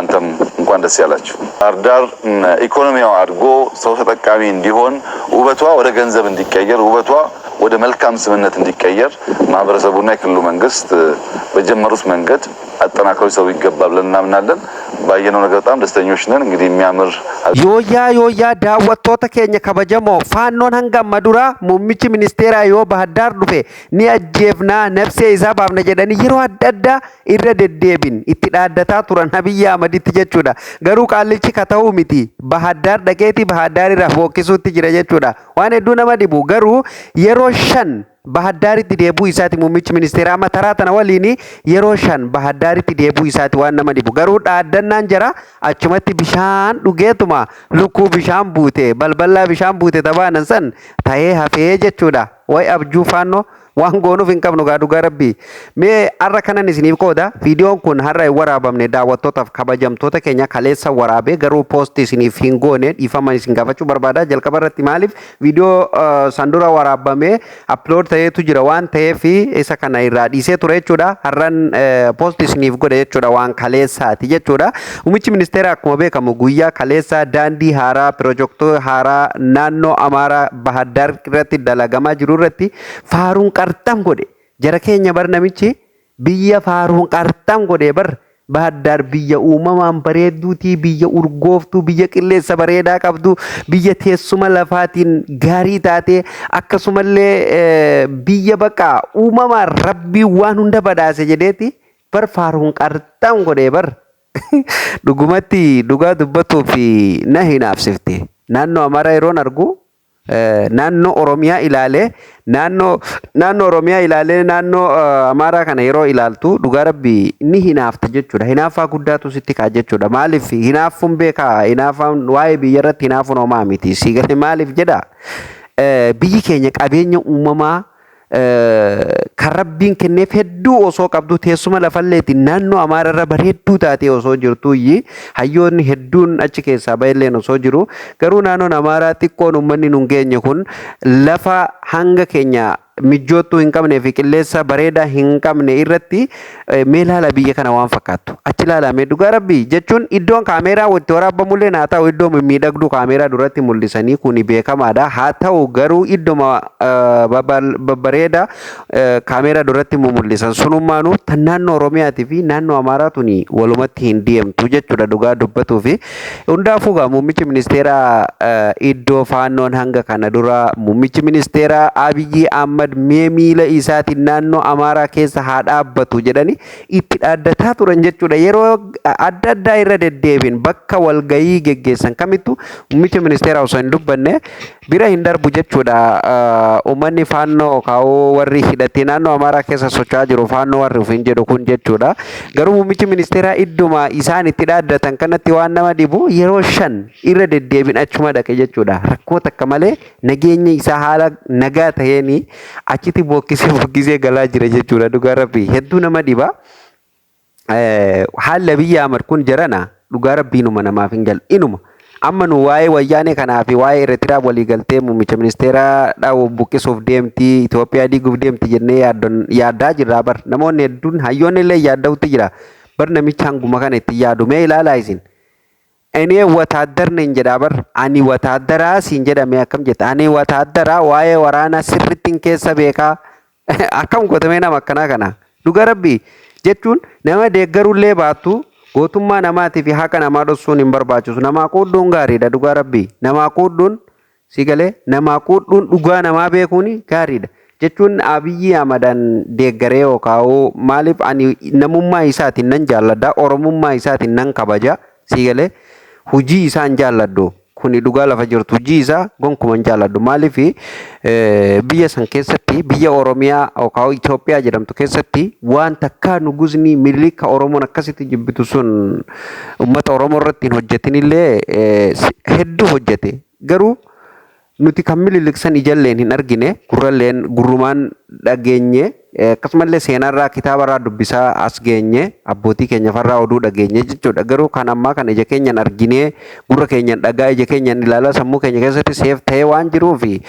እናንተም እንኳን ደስ ያላችሁ። ባህር ዳር ኢኮኖሚያው አድጎ ሰው ተጠቃሚ እንዲሆን፣ ውበቷ ወደ ገንዘብ እንዲቀየር፣ ውበቷ ወደ መልካም ስምነት እንዲቀየር ማህበረሰቡና የክልሉ መንግስት በጀመሩት መንገድ አጠናክረው ሊሰሩ ይገባል ብለን እናምናለን። ባየነው ነገር በጣም ደስተኞች ነን። እንግዲህ የሚያምር Yooyyaa yooyyaa, daawwattoota keenya kabajamoo, Faannoon hanga amma duraa muummichi ministeeraa yoo Bahaddaar dhufe ni ajjeefnaa, nafsee isaa baafna jedhanii yeroo adda addaa irra deddeebin itti dhaaddataa turan Abiyyi Ahmaditti jechuudha. Garuu qaallichi ka ta'uu miti, Bahaddaar dhaqeeti Bahaddaar irraa fookkisuutti jira jechuudha. Waan hedduu nama dhibu garuu yeroo 5 Bahaddaaritti deebuu isaati muummichi ministeeraa amma taraa tana waliin yeroo 5 Bahaddaaritti deebuu isaati waan nama dhibu. Garuu dhaaddannaan jara achumatti bishaan dhugeetuma lukkuu bishaan buute, balbalaa bishaan buute tabaanan san ta'ee hafee jechuudha. Way abjuu Faannoo, waan goonuuf hin qabnu gaa, dhugaa rabbii. Mee har'a kanan isiniif qooda, viidiyoon kun har'a hin waraabamne, daawwattootaaf kabajamtoota keenya, kaleessa waraabee garuu post isiniif hin goone, dhiifama isin gaafachuu barbaada. Jalqaba irratti maaliif viidiyoo san dura waraabamee upload ta'eetu jira waan ta'eef isa kana irraa dhiisee ture jechuudha. Har'an post isiniif godhe jechuudha, waan kaleessaati jechuudha. Muummichi ministeera akkuma beekamu guyyaa kaleessaa daandii haaraa, pirojektoota haaraa naannoo Amaaraa Bahaddaar irratti dalagamaa jiru irratti faaruun qarxam godhe. Jara keenya, bar namichi biyya faaruun qarxam godhe bar. Bahaddaar biyya uumamaan bareedduutii, biyya urgooftuu, biyya qilleensa bareedaa qabdu, biyya teessuma lafaatiin gaarii taate, akkasumallee biyya bakka uumamaan rabbii waan hunda badhaase jedheeti bar faaruun qarxam godhe bar. Dhugumatti dhugaa dubbatuu fi na hinaafsifte. Naannoo Amaaraa yeroon argu, naannoo Oromiyaa ilaalee, naannoo Oromiyaa ilaalee, naannoo Amaaraa kana yeroo ilaaltu dhugaa rabbii ni hinaafta jechuudha. Hinaaffaa guddaatu sitti ka'a jechuudha. Maaliif hinaaffuun beekaa? Hinaaffaan waa'ee biyya irratti hinaafuun homaa miti. Si galee? Maaliif jedha? Biyyi keenya qabeenya uumamaa kan rabbiin kenneef hedduu osoo qabdu, teessuma lafalleetiin naannoo Amaararra bareedduu taatee osoo jirtuuyyi, hayyoonni hedduun achi keessaa baay'een osoo jiru, garuu naannoon Amaaraa xiqqoon uummanni nun geenye kun lafa hanga keenya mijoottuu hin qabnee fi qilleensa bareedaa hin qabne irratti, mee ilaala biyya kana waan fakkaattu achi ilaalamee, dhugaa rabbii jechuun iddoon kaameeraa itti waraabamullee haa ta'u, iddoo mimmiidhagduu kaameeraa duratti mul'isanii kuni beekamaadha. Haa ta'u garuu iddoma babbareedaa kaameeraa duratti mul'isan sunummaanuu tan naannoo Oromiyaatii fi naannoo Amaaraa tuni walumatti hin deemtu jechuudha, dhugaa dubbatuu fi hundaafuu gaa muummichi ministeeraa iddoo Faannoon hanga kana dura muummichi ministeeraa Abiyyi Ahmad mee miila isaatiin naannoo Amaaraa keessa haa dhaabbatu jedhanii itti dhaaddataa turan jechuudha. Yeroo adda addaa irra deddeebiin bakka walgayii geggeessan kamittuu muummicha ministeeraa osoo hin dubbanne bira hin darbu jechuudha. Uummanni Faannoo kaa'uu warri hidhatee naannoo Amaaraa keessa socho'aa jiru, Faannoo warri ofiin jedhu kun jechuudha. Garuu muummichi ministeeraa idduma isaan itti dhaaddatan kanatti waan nama dhibu yeroo 5 irra deddeebiin achuma dhaqe jechuudha. Rakkoo takka malee nageenya isaa haala nagaa ta'een achitti bookkisee bookkisee galaa jira jechuudha, dhugaa rabbii hedduu nama dhiba. Haalli Abiyyi Ahmad kun jarana dhugaa rabbii inuma namaaf hin galu inuma. Amma nu waa'ee Wayyaanee kanaa fi waa'ee Eertiraa waliigaltee muummicha ministeeraa buqqisuuf deemti, Itoophiyaa diiguuf deemti jennee yaaddaa jirra bar. Namoonni hedduun, hayyoonni illee yaadda'utti jira. Bar namicha hanguma kana itti yaadu mee ilaalaa isin. እኔ ወታደር ነኝ jedhaa bar. Ani wataaddaraa siin jedhame akkam jetta? Ani wataaddaraa, waa'ee waraanaa sirrittiin keessa beekaa. Akkam gotamee nama akkanaa kana? Dhuga rabbii jechuun nama deeggarullee baattu gootummaa namaatii fi haqa namaa dhoksuun hin barbaachisu. Namaa quudhuun gaariidha, dhugaa rabbii. Namaa quudhuun si galee, namaa quudhuun dhugaa namaa beekuun gaariidha. Jechuun Abiyyi Ahmadan deeggaree yookaan maaliif, ani namummaa isaatiin nan jaalladha, Oromummaa isaatiin nan kabaja, si galee, hujii isaan jaalladhu. Kuni dhugaa lafa jirtu, hojii isaa gonkumaa hin jaalladhu. Maaliif, biyya san keessatti, biyya Oromiyaa yookaan Itoophiyaa jedhamtu keessatti, waan takkaa nugusni Minilik Oromoon akkasitti jibbitu sun uummata Oromoo irratti hin hojjetinillee hedduu hojjete. Garuu nuti kan Minilik san ijalleen hin argine, gurralleen gurrumaan dhageenye. Akkasumallee seenarraa, kitaabarraa dubbisaa as geenye, abbootii keenya farraa oduu dhageenye jechuudha. Garuu kan ammaa kana ija keenyan arginee, gurra keenyan dhagaa, ija keenyan ilaalaa, sammuu keenya keessatti seef ta'ee waan jiruufi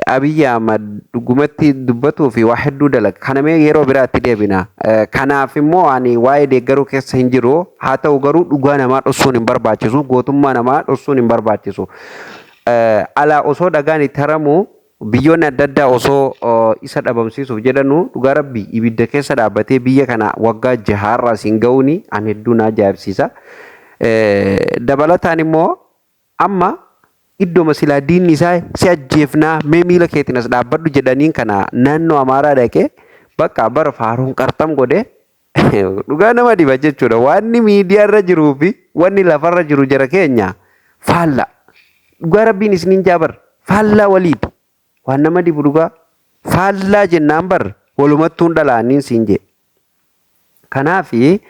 Abiyyi Ahmad dhugumatti dubbatuu fi waa hedduu dalaga. Kana mee yeroo biraatti deebina. Kanaaf immoo ani waa'ee deeggaruu keessa hin jiru. Haa ta'u garuu dhugaa namaa dhossuun hin barbaachisu. Gootummaa namaa dhossuun hin barbaachisu. Alaa osoo dhagaan itti haramu, biyyoonni adda addaa osoo isa dhabamsiisuuf jedhanu, dhugaa Rabbi ibidda keessa dhaabbatee biyya kana waggaa jahaarraa siin ga'uuni an hedduu na ajaa'ibsiisa. Dabalataan immoo amma iddooma silaa diinni isaa si ajjeefnaa, mee miila keetiin as dhaabbadhu jedhaniin kana naannoo Amaaraa dhaqee bakka bara faaruun qarxam godhee dhugaa nama dhiba jechuudha. Wanni miidiyaarra jiruu fi wanni lafarra jiru, jara keenya, faalla. Dhugaa Rabbiin isiniin jaabar, faallaa waliiti. Waan nama dhibu dhugaa. Faallaa jennaan bar walumattuun dhalaaniin siin jee. Kanaafi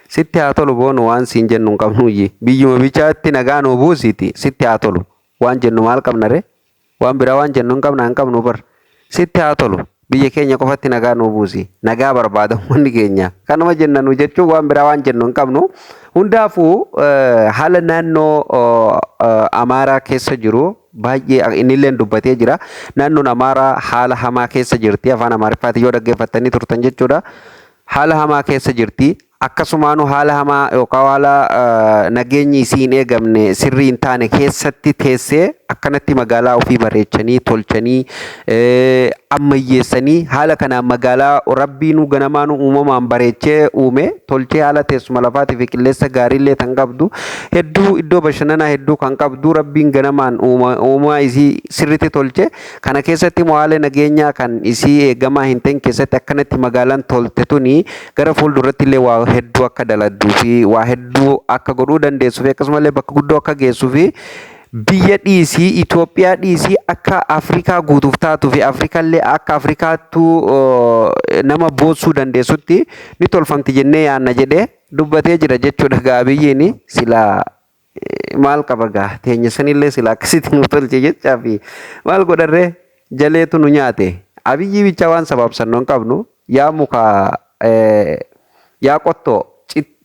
sitti haa tolu boonu, waan siin jennu hin qabnuyyi. Biyyuma bichaatti nagaa nuu buusiiti, sitti haa tolu. Waan jennu maal qabna ree? Waan biraa waan jennu hin qabna, hin qabnu bar. Sitti haa tolu. Biyya keenya qofatti nagaa nuu buusi. Nagaa barbaada uummanni keenya. Kanuma jenna nu jechuun, waan biraa waan jennu hin qabnu. Hundaafuu haala naannoo Amaaraa keessa jiru baay'ee innillee dubbatee jira. Naannoon Amaaraa haala hamaa keessa jirti. Afaan Amaariffaatiin yoo dhaggeeffattanii turtan jechuudha. Haala hamaa keessa jirti. Akkasumaanuu haala hamaa yookaan haala nageenyi isii hin eegamne, sirrii hin taane keessatti teessee akkanatti magaalaa ofii bareechanii, tolchanii, ammayyeessanii, haala kanaan magaalaa Rabbiinuu ganamaanuu uumamaan bareechee uume tolchee, haala teessuma lafaatii fi qilleensa gaariillee kan qabdu, hedduu iddoo bashannanaa hedduu kan qabdu, Rabbiin ganamaan uumaa isii sirriitti tolche kana keessatti immoo haala nageenyaa kan isii eegamaa hin ta'in keessatti akkanatti magaalaan tolte tuni gara fuulduratti illee waa hedduu akka daladduu fi waa hedduu akka godhuu dandeessuu fi akkasumallee bakka guddoo akka geessuu fi biyya dhiisii, Itoophiyaa dhiisii, akka Afrikaa guutuuf taatuu fi Afrikallee akka Afrikaattuu nama boossuu dandeessutti ni tolfamti jennee yaanna jedhee dubbatee jira jechuudha. Gaabiyyiin silaa maal qaba gaa, teenya sanillee sila akkasitti nu tolche jechaa fi maal godharree, jaleetu nu nyaate. Abiyyi bichaa waan sababsannu hin qabnu. Yaa muka, yaa qottoo,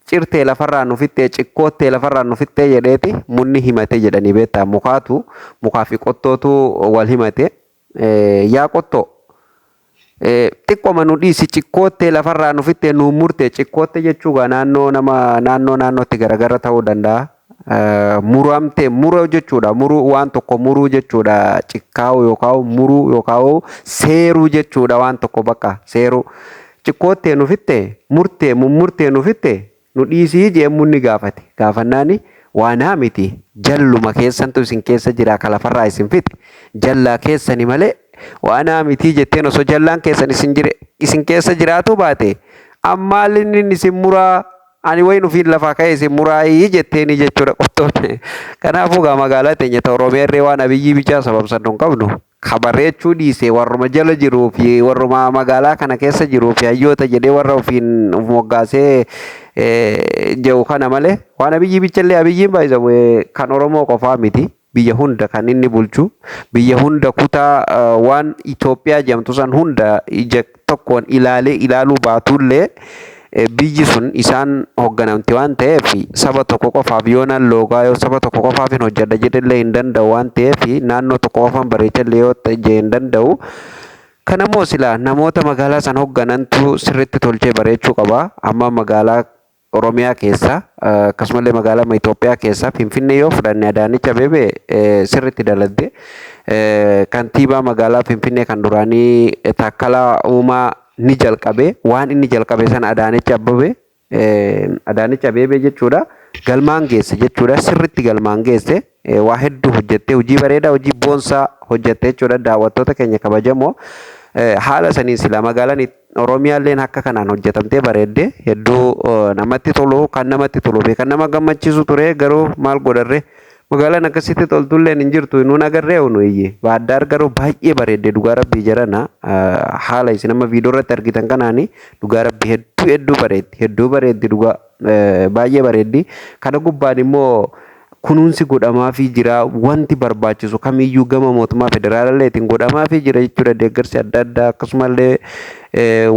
cirtee lafarraa nu fixxee, cikkoottee lafarraa nu fixxee jedheeti munni himate jedhanii beektaa. Mukaatu mukaa fi qottootu wal himate. Yaa qottoo, xiqqoma nu dhiisi, cikkoottee lafarraa nu fixxee, nu murte. Cikkootte jechuu gaa naannoo nama naannoo naannootti garagara ta'uu danda'a. Muramte, muruu jechuudha. Muruu, waan tokko muruu jechuudha. Cikkaa'uu yookaan muruu yookaan seeruu jechuudha, waan tokko bakka seeruu. Cikkoottee nu fixxee, murtee mummurtee nu fixxee, nu dhiisii jee munni gaafate. Gaafannaani waanaa miti, jalluma keessantu isin keessa jira, ka lafarraa isin fixe jallaa keessani malee waanaa mitii jetteen. Osoo jallaan keessan isin jire isin keessa jiraatu baate, ammaalli inni isin muraa ani wayin ufiin lafaa ka'e isin muraayii jetteeni jechuudha qottoon. Kanaafuu gaa magaalaa teenya ta Oromiyaa irree waan Abiyyii bichaa sababsannu hin qabnu. Kabareechuu dhiise warruma jala jiruu fi warruma magaalaa kana keessa jiruu fi hayyoota jedhee warra ofiin of moggaasee jedhu kana malee waan Abiyyii bichallee. Abiyyiin baay'isa kan Oromoo qofaa miti. Biyya hunda kan inni bulchu, biyya hunda, kutaa waan Itoophiyaa jedhamtu san hunda ija tokkoon ilaalee ilaaluu baatullee, biyyi sun isaan hoogganamti waan ta'eef, saba tokko qofaaf yoo nan loogaa, yoo saba tokko qofaaf hin hojjedha jedhellee hin danda'u waan ta'eef, naannoo tokko qofaan bareechallee yoo ta'e hin danda'u. Kanammoo silaa namoota magaalaa san hoogganantu sirriitti tolchee bareechuu qaba. Amma magaalaa Oromiyaa keessa, akkasumallee magaalaa Itoophiyaa keessa Finfinnee yoo fudhanne, Adaanech Abeebee sirriitti dalagde. Kantiibaa magaalaa Finfinnee kan duraanii Taakkalaa Uumaa ni jalqabe. Waan inni jalqabe sana Adaanech Abeebee, Adaanech Abeebee jechuudha, galmaan geesse jechuudha. Sirriitti galmaan geesse. Waa hedduu hojjette, hojii bareedaa, hojii boonsaa hojjette jechuudha. Daawwattoota keenya kabajamoo, haala saniin silaa magaalaan Oromiyaalleen akka kanaan hojjetamtee bareedde hedduu namatti tolu, kan namatti toluu fi kan nama gammachiisu ture. Garuu maal godharre, magaalaan akkasitti toltulleen hin jirtu, nuun agarree nu iyyi. Baaddaar garuu baay'ee bareedde, dhugaa Rabbii jarana. Haala isin amma viidiyoo irratti argitan kanaani dhugaa Rabbii hedduu hedduu bareeddi, hedduu bareeddi, dhugaa baay'ee bareeddi. Kana gubbaan immoo Kunuunsi godhamaafii jira. Wanti barbaachisu kamiyyuu gama mootummaa federaalalleetiin godhamaafii jira jechuudha. Deeggarsi adda addaa akkasumallee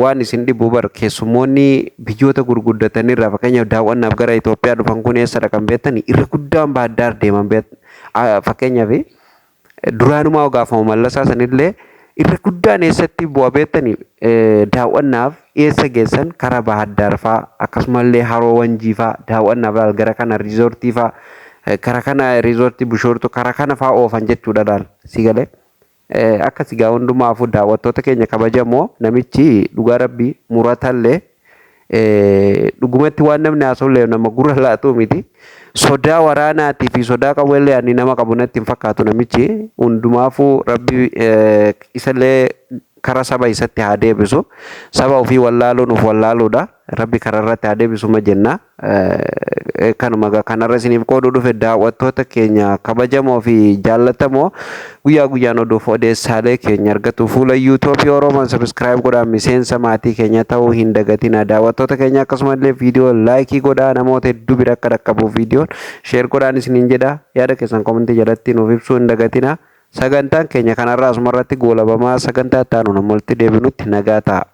waan isin dhibu bar keessummoonni biyyoota gurguddatanirraa fakkeenyaaf daawwannaaf gara Itoophiyaa dhufan kun eessadha kan beektani irra guddaan Baahirdaar deeman fakkeenyaaf duraanumaa gaafama Mallasaa sanillee irra guddaan eessatti bu'a beektani daawwannaaf eessa geessan karaa Baahirdaar fa'aa akkasumallee Haroo Wanjii fa'aa daawwannaaf laal gara kana riizoortii fa'aa kara kana riizoortii Bishoortuu kara kana fa'aa oofan jechuudha laal si galee. Akka sigaa hundumaafuu daawwattoota keenya kabajamoo namichi dhugaa rabbii muratallee dhugumatti waan namni haasa'ullee nama gurra laatu miti. Sodaa waraanaatii fi sodaa qawweellee ani nama qabu natti hin fakkaatu namichi hundumaafuu rabbi isallee kara saba isatti haa deebisu. Saba ofii wallaaluun of wallaaluudha. Rabbi karaa irratti haa deebisu ma jenna. Kanuma egaa kanarra isiniif qooduu dhufe daawwattoota keenya kabajamoo fi jaallatamoo guyyaa guyyaan oduuf odeessaalee keenya argatu fuula yuutuubii Oromoon sabiskiraayib godhaa miseensa maatii keenya ta'uu hin dagatina. Daawwattoota keenya akkasumallee viidiyoo laayikii godhaa namoota hedduu bira akka dhaqqabuuf viidiyoon sheer godhaan isiniin jedha. Yaada keessan komentii jalatti nuuf ibsuu hin dagatina. Sagantaan keenya kanarraa asumarratti goolabamaa sagantaa itti aanuun amma walitti deebinutti nagaa ta'a.